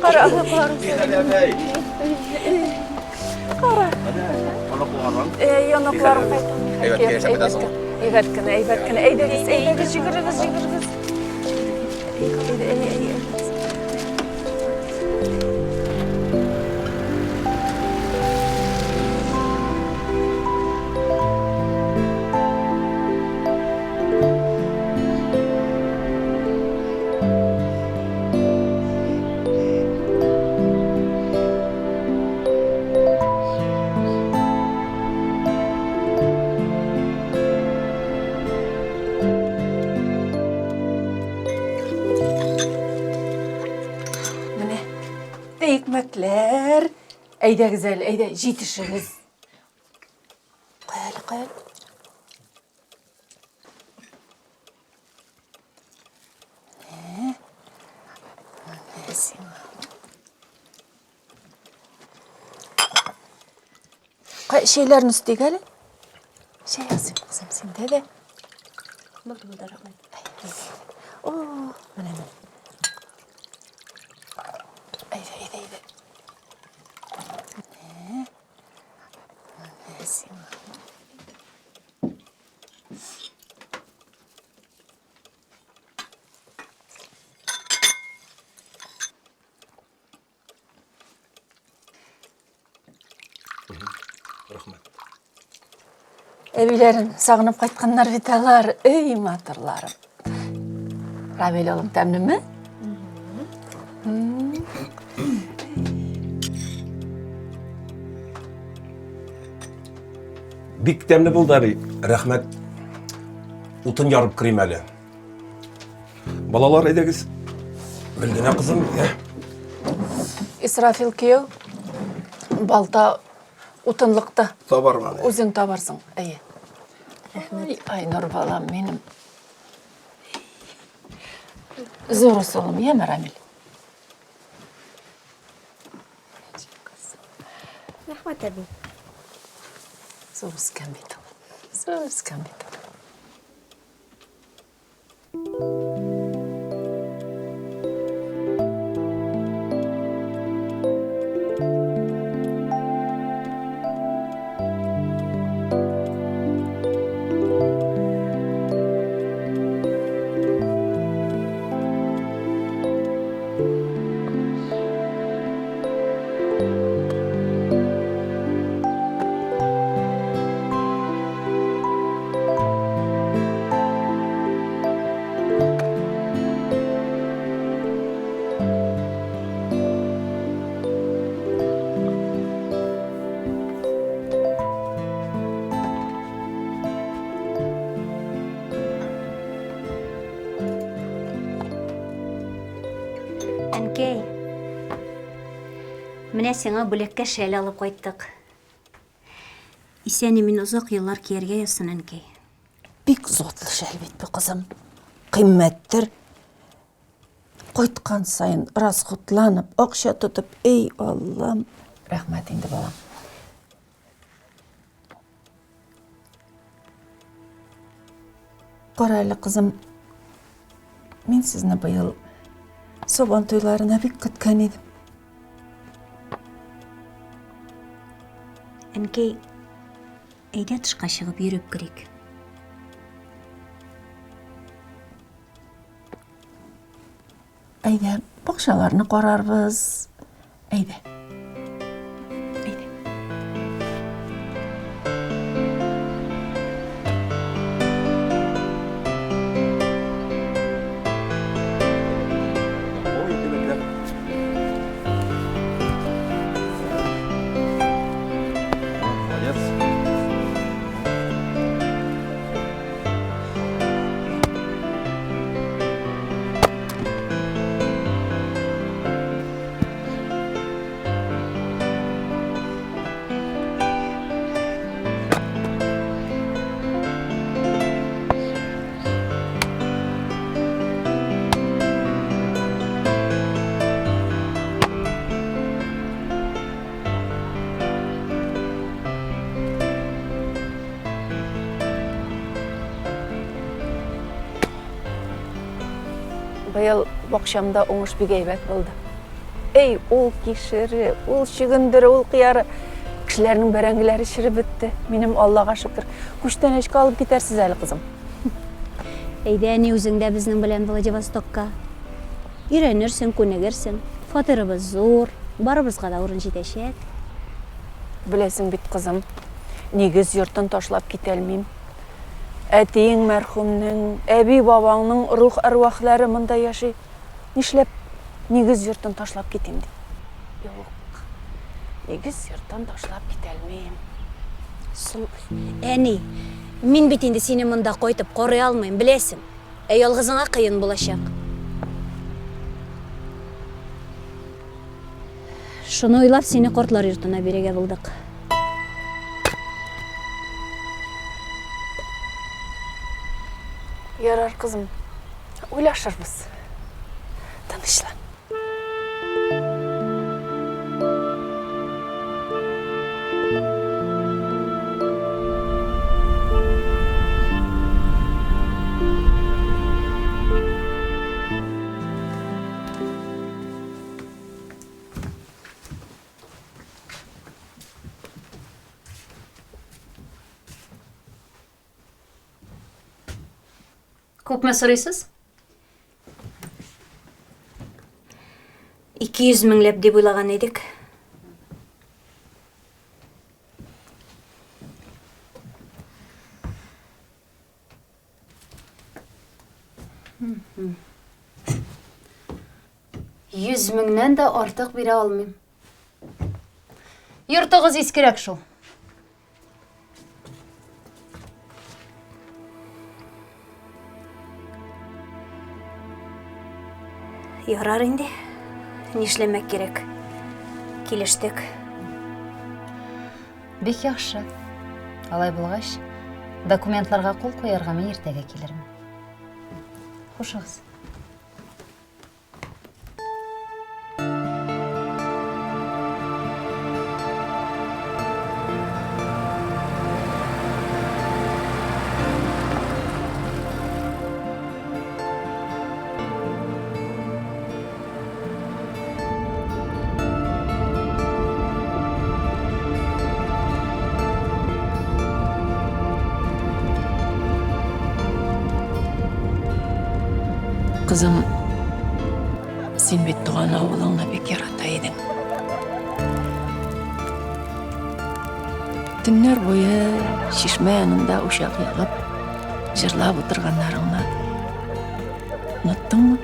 Кара, оныкларым. Кара. Оныкларың. Әй, оныкларым кайта. Әйбәт кенә яшәп китәсең. Әйбәт кенә, әйбәт кенә. Әйдәгез, әйдәгез, йөгерегез, йөгерегез. Әйдә, әйдә, әйдә. Менә икмәкләр. Әйдәгез әле, әйдә, җитешегез. Кая әле, кая әле? Менә сиңа. Кая, чәйләрне өстик әле. Чәй ясыйм, кызым, синдә дә. Булды, булды, рәхмәт. О, менә, менә. Әйдә, әйдә, әйдә. Менә. Менә сиңа. Рәхмәт. Әбиләрен сагынып кайтканнар бит алар. Эй, матурларым. Рамил улым, тәмлеме? Бик тәмле булды, әби. Рәхмәт. Утын ярып керим әле. Балалар, әйдәгез. Гөлгенә кызым, ә? Исрафил кияү, балта утынлыкта. Табармын. Үзең табарсың, әйе. Рәхмәт. Айнур балам минем. Зур улым, яме, Рамил? Рәхмәт, әби. Зур үскән бит ул. Зур үскән бит ул. Әнкәй, менә сиңа бүләккә шәл алып кайттык. Исән-имин озак еллар кияргә язсын, әнкәй. Бик затлы шәл бит бу, кызым. Кыйммәттер. Кайткан саен расходланып, акча тотып, эй, Аллам. Рәхмәт инде, балам. Кара әле, кызым, мин сезне быел Сабан туйларына бик көткән идем. Әнкәй, әйдә тышка чыгып йөреп керик. Әйдә, бакчаларны карарбыз. Әйдә. Әйдә. Молодец. Быел бакчамда уңыш бик әйбәт булды. Эй, ул кишере, ул чөгендере, ул кыяры. Кешеләрнең бәрәңгеләре череп бетте. Минем Аллага шөкер. Күчтәнәчкә алып китәрсез әле, кызым. Әйдә, әни, үзең дә безнең белән Владивостокка. Өйрәнерсең, күнегерсең. Фатирыбыз зур, барыбызга да урын җитәчәк. Беләсең бит, кызым, нигез йортын ташлап китәлмим. Әтиең мәрхүмнең, әби-бабаңның рух-әрвахлары монда яши. Нишләп нигез йортын ташлап китим ди? Юк, нигез йортын ташлап китәлмим. Соң, әни, мин бит инде сине монда кайтып карый алмыйм, беләсең. Ә ялгызыңа кыен булачак. Шуны уйлап, сине картлар йортына бирергә булдык. Ярар, кызым, уйлашырбыз. Тынычлан. Күпме сорыйсыз? 200 меңләп дип уйлаган идек. 100 меңнән дә артык бирә алмыйм. Йортыгыз искерәк шул. Ярар инде. Нишләмәк кирәк? Килештек. Бик яхшы. Алай булгач, документларга кул куярга мин иртәгә килермен. Хушыгыз. Кызым, син бит туган авылыңны бик ярата идең. Төннәр буе чишмә янында учак ягып, җырлап утырганнарыңны оныттыңмы?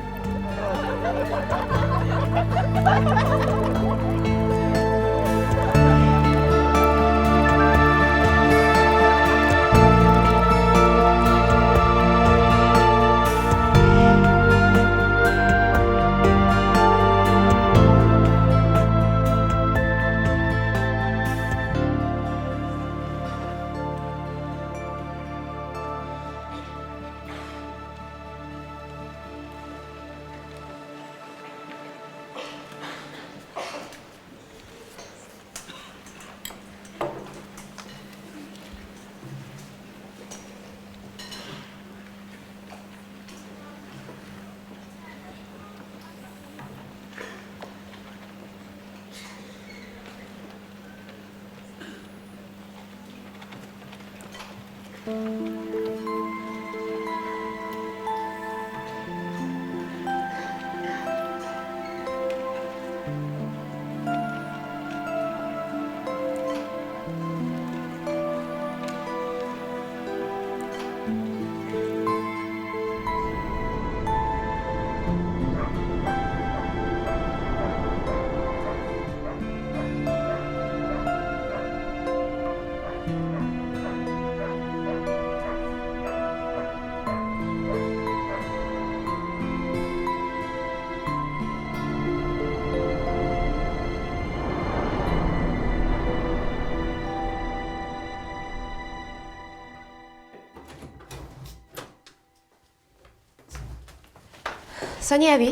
Сания әби.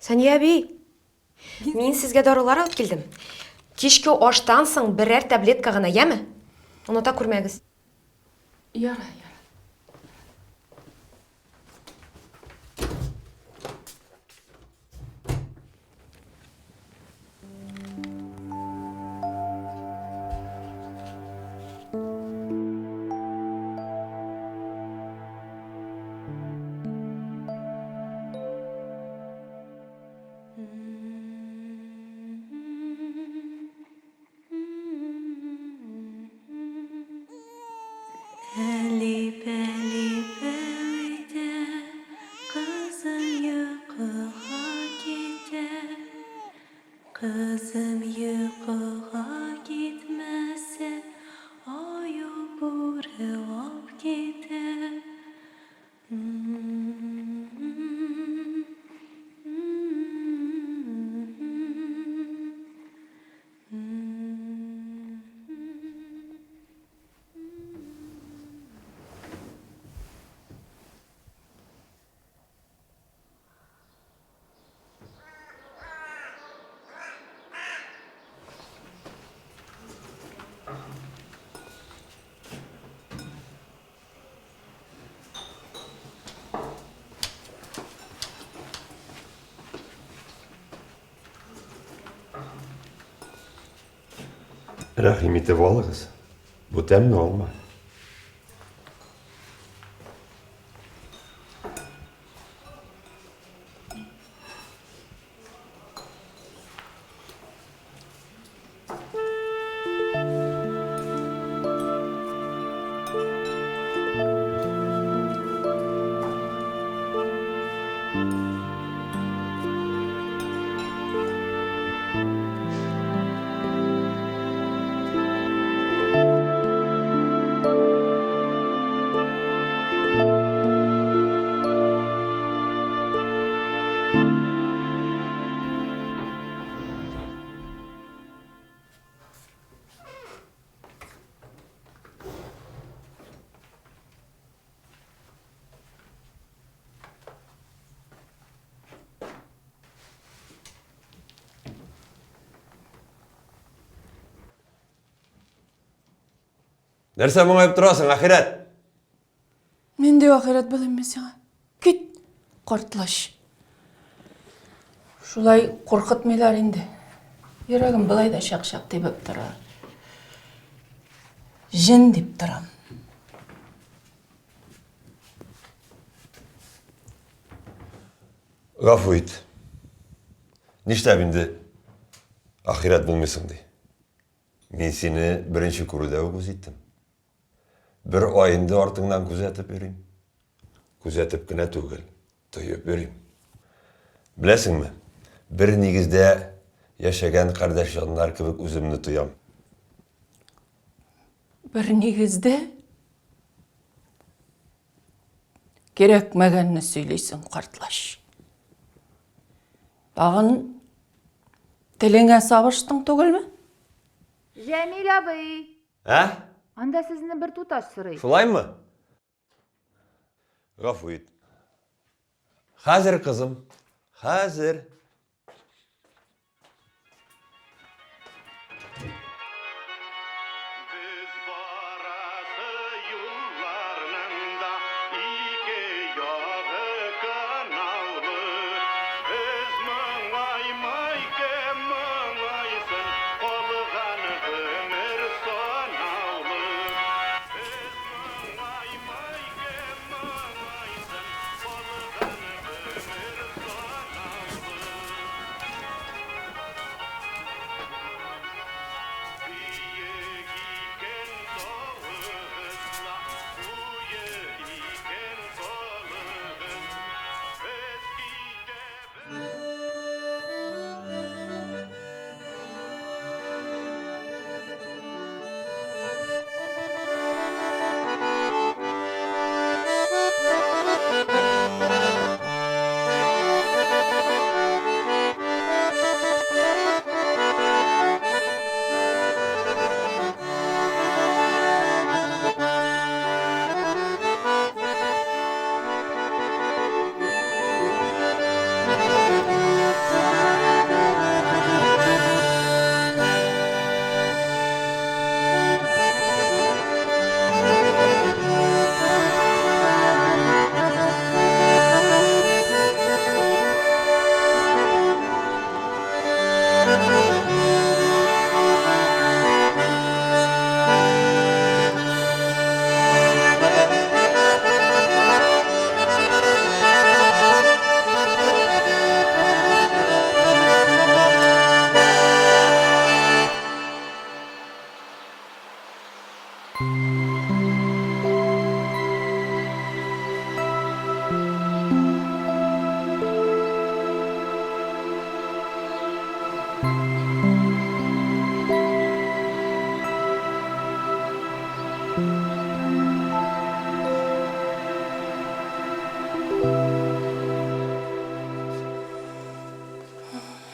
Сания әби. Мин сезгә дарулар алып килдем. Кичке аштан соң берәр таблетка гына, яме? Оныта күрмәгез. Яра, яра. Кызым йокыга китмәсә, Аю бүре алып китә. Рәхим итеп алыгыз. Бу тәмле алма. Нәрсә моңаеп торасың, ахирәт? Нинди ахирәт булыйм мин сиңа? Кит, картлач. Шулай куркытмыйлар инде. Йөрәгем былай да чак-чак тибеп тора. Җен дип торам. Гафу ит. Нишләп инде ахирәт булмыйсың ди? Мин сине беренче күрүдә үк үз иттем. Бер ай инде артыңнан күзәтеп йөрим. Күзәтеп кенә түгел, тоеп йөрим. Беләсеңме, бер нигездә яшәгән кардәш җаннар кебек үземне тоям. Бер нигездә? Кирәкмәгәнне сөйлисең, картлач. Тагын телеңә сабыштың түгелме? Җәмил абый! Ә? Анда сезне бер туташ сорый. Шулаймы? Гафу ит. Хәзер, кызым, хәзер. Без барасы юлларның да ике ягы канаулы. Без моңаймай кем моңайсын, калган гомер санаулы. Без моңаймай кем моңайсын, калган гомер санаулы.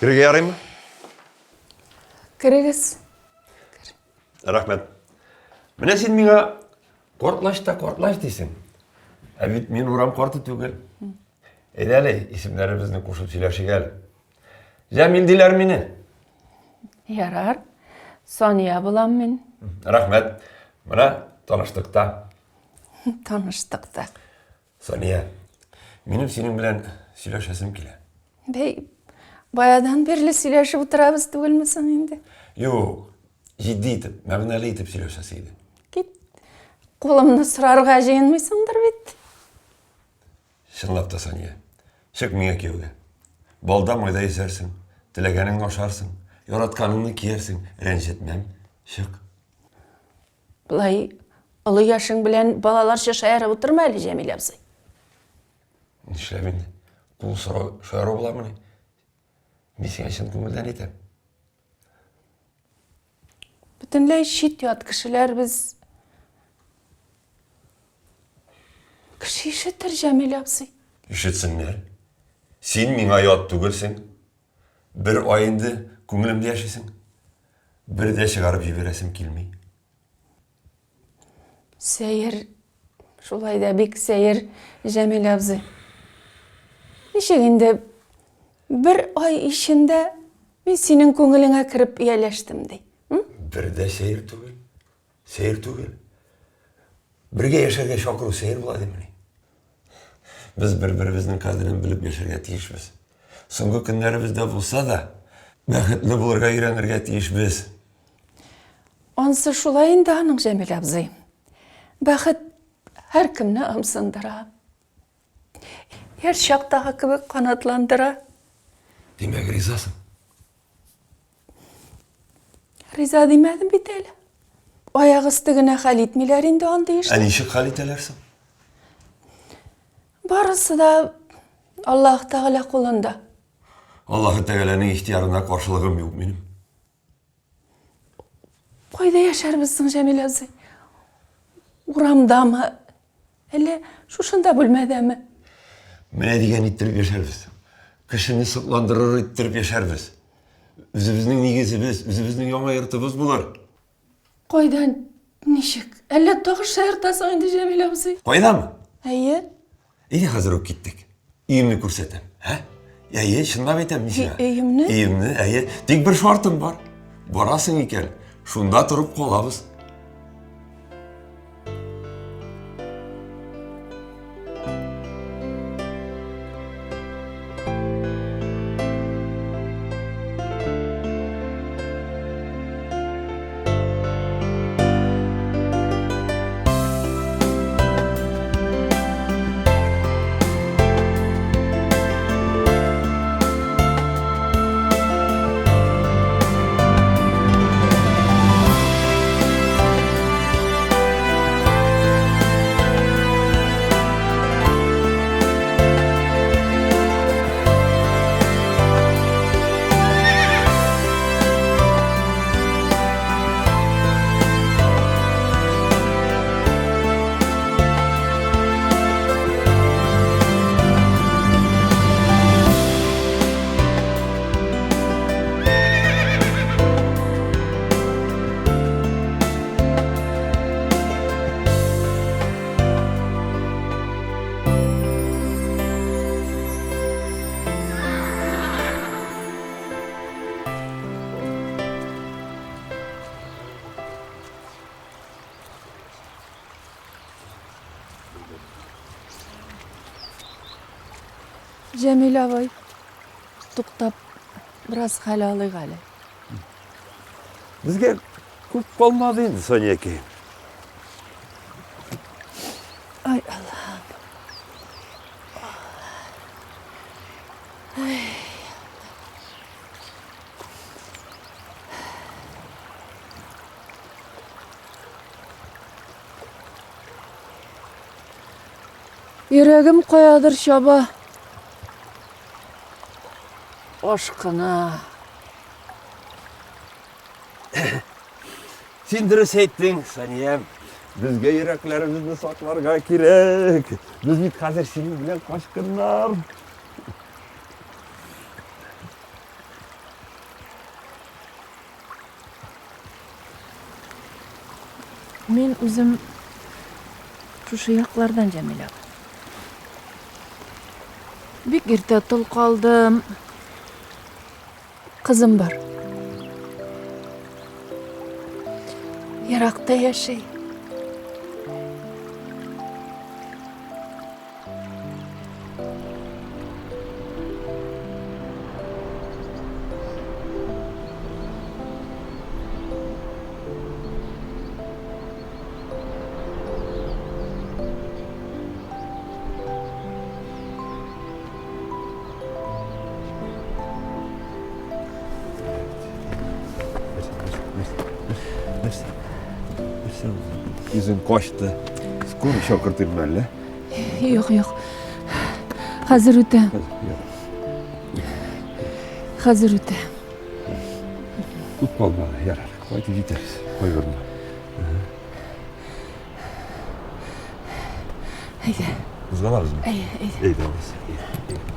Керергә ярыймы? Керегез. Рәхмәт. Менә син миңа картлач та картлач дисең. Ә бит мин урам карты түгел. Әйдә әле, исемнәребезне кушып сөйләшик әле. Җәмил диләр мине. Ярар. Сания булам мин. Рәхмәт. Менә таныштык та. Таныштык та. Сания, минем синең белән сөйләшәсем килә. Бәй, баядан бирле сөйләшеп утырабыз түгелме соң инде? Юк, җитди итеп, мәгънәле итеп сөйләшәсе иде. Кит. Кулымны сорарга җыенмыйсыңдыр бит. Чынлап та, Сания, чык миңа кияүгә. Балда майда йөзәрсең, теләгәнеңне ашарсың, яратканыңны киярсең, рәнҗетмәм. Чык. Болай олы яшең белән балаларча шаярып утырма әле, Җәмил абзый. Нишләп инде? Кул сорау шаяру буламыни? Мин сиңа чын күңелдән әйтәм. Бөтенләй чит-ят кешеләр без. Кеше ишетер, Җәмил абзый. Ишетсеннәр. Син миңа ят түгелсең. Бер ай инде күңелемдә яшисең. Бер дә чыгарып җибәрәсем килми. Сәер, шулай да бик сәер, Җәмил абзый. Ничек инде бер ай эчендә мин синең күңелеңә кереп ияләштем ди? Бер дә сәер түгел. Сәер түгел. Бергә яшәргә чакыру сәер була димени? Без бер-беребезнең кадерен белеп яшәргә тиешбез. Соңгы көннәребездә булса да, бәхетле булырга өйрәнергә тиешбез. Ансы шулай инде аның, Җәмил абзый. Бәхет һәркемне ымсындыра. Яшь чактагы кебек канатландыра. Димәк, ризасың? Риза димәдем бит әле. Аяк өсте генә хәл итмиләр инде андый эшне. Ә ничек хәл итәләр соң? Барысы да Аллаһ Тәгалә кулында. Аллаһ Тәгаләнең ихтиярына каршылыгым юк минем. Кайда яшәрбез соң, Җәмил абзый? Урамдамы? Әллә шушында бүлмәдәме? Менә дигән иттереп яшәрбез. Кешене сокландырыр иттереп яшәрбез. Үзебезнең нигезебез, үзебезнең яңа йортыбыз булыр. Кайдан, ничек? Әллә тагы шаяртасың инде, Җәмил абзый? Кайдамы? Әйе. Әйдә хәзер үк киттек. Өемне күрсәтәм. Ә? Әйе, чынлап әйтәм, мин сиңа. Өемне? Өемне, әйе. Тик бер шартым бар. Барасың икән, шунда торып калабыз. Җәмил абый, туктап, бераз хәл алыйк әле. Безгә күп калмады инде, Соня әкәем. Ай, Аллаһым. Ай. Йөрәгем каядыр чаба. Ашкына. Син дөрес әйттең, Саниям. Безгә йөрәкләребезне сакларга кирәк. Без бит хәзер синең белән качкыннар. Мин үзем шушы яклардан, Җәмил абый. Бик иртә тол калдым. Кызым бар. Еракта яши. Йөзең качты. Скорый чакыртыйм әллә? Юк, юк. Хәзер үтә. Хәзер үтә. Күп калмады, ярар. Кайтып җитәрбез. Кайгырма. Әйдә. Кузгалабызмы? Әйдә, әйдә. Әйдә, алайса. Әйдә.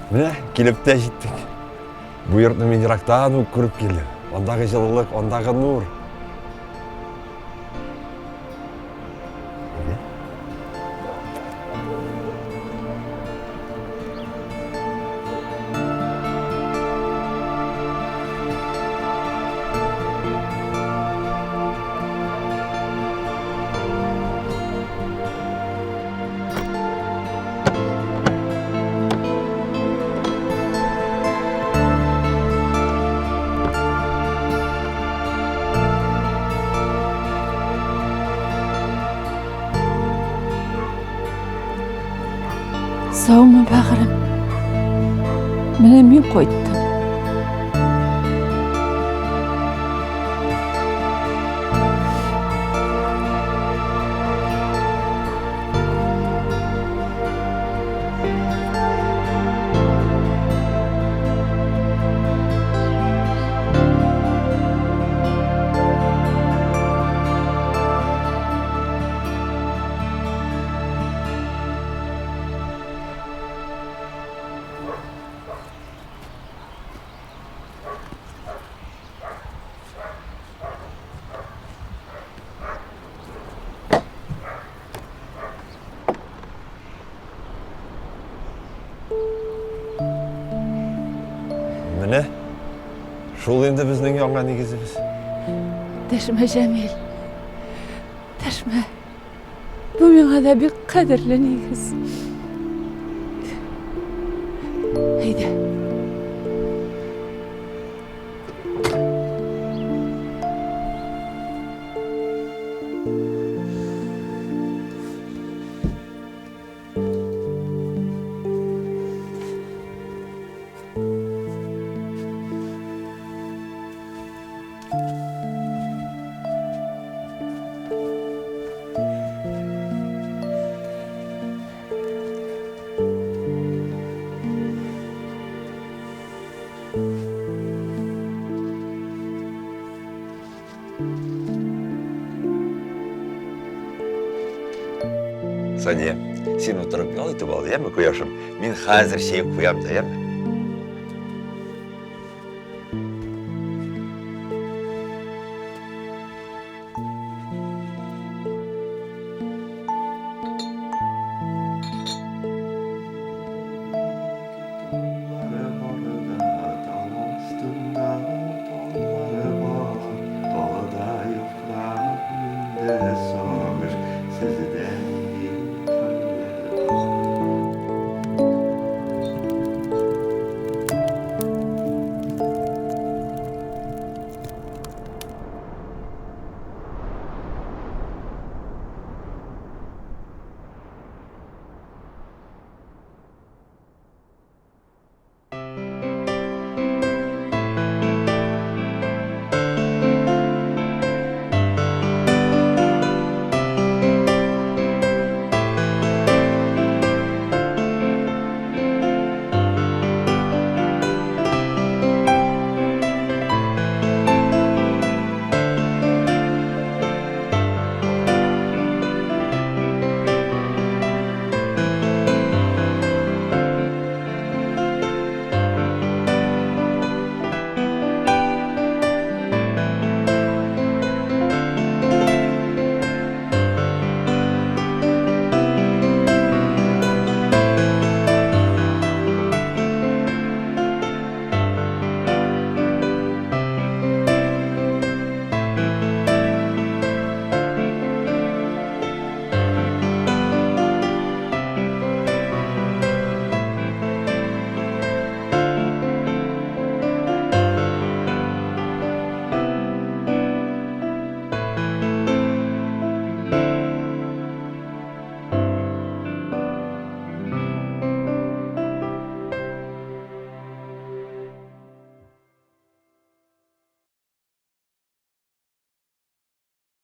Менә килеп тә җиттек. Бу йортны мин ерактан ук күреп килдем. Андагы җылылык, андагы нур. Саумы, бәгырем? Менә мин кайттым. Менә шул инде безнең яңа нигезебез. Дәшмә, Җәмил. Дәшмә. Бу миңа да бик кадерле нигез. Әйдә. Сания, син утырып ял итеп ал, яме, кояшым? Мин хәзер чәй куям да, яме?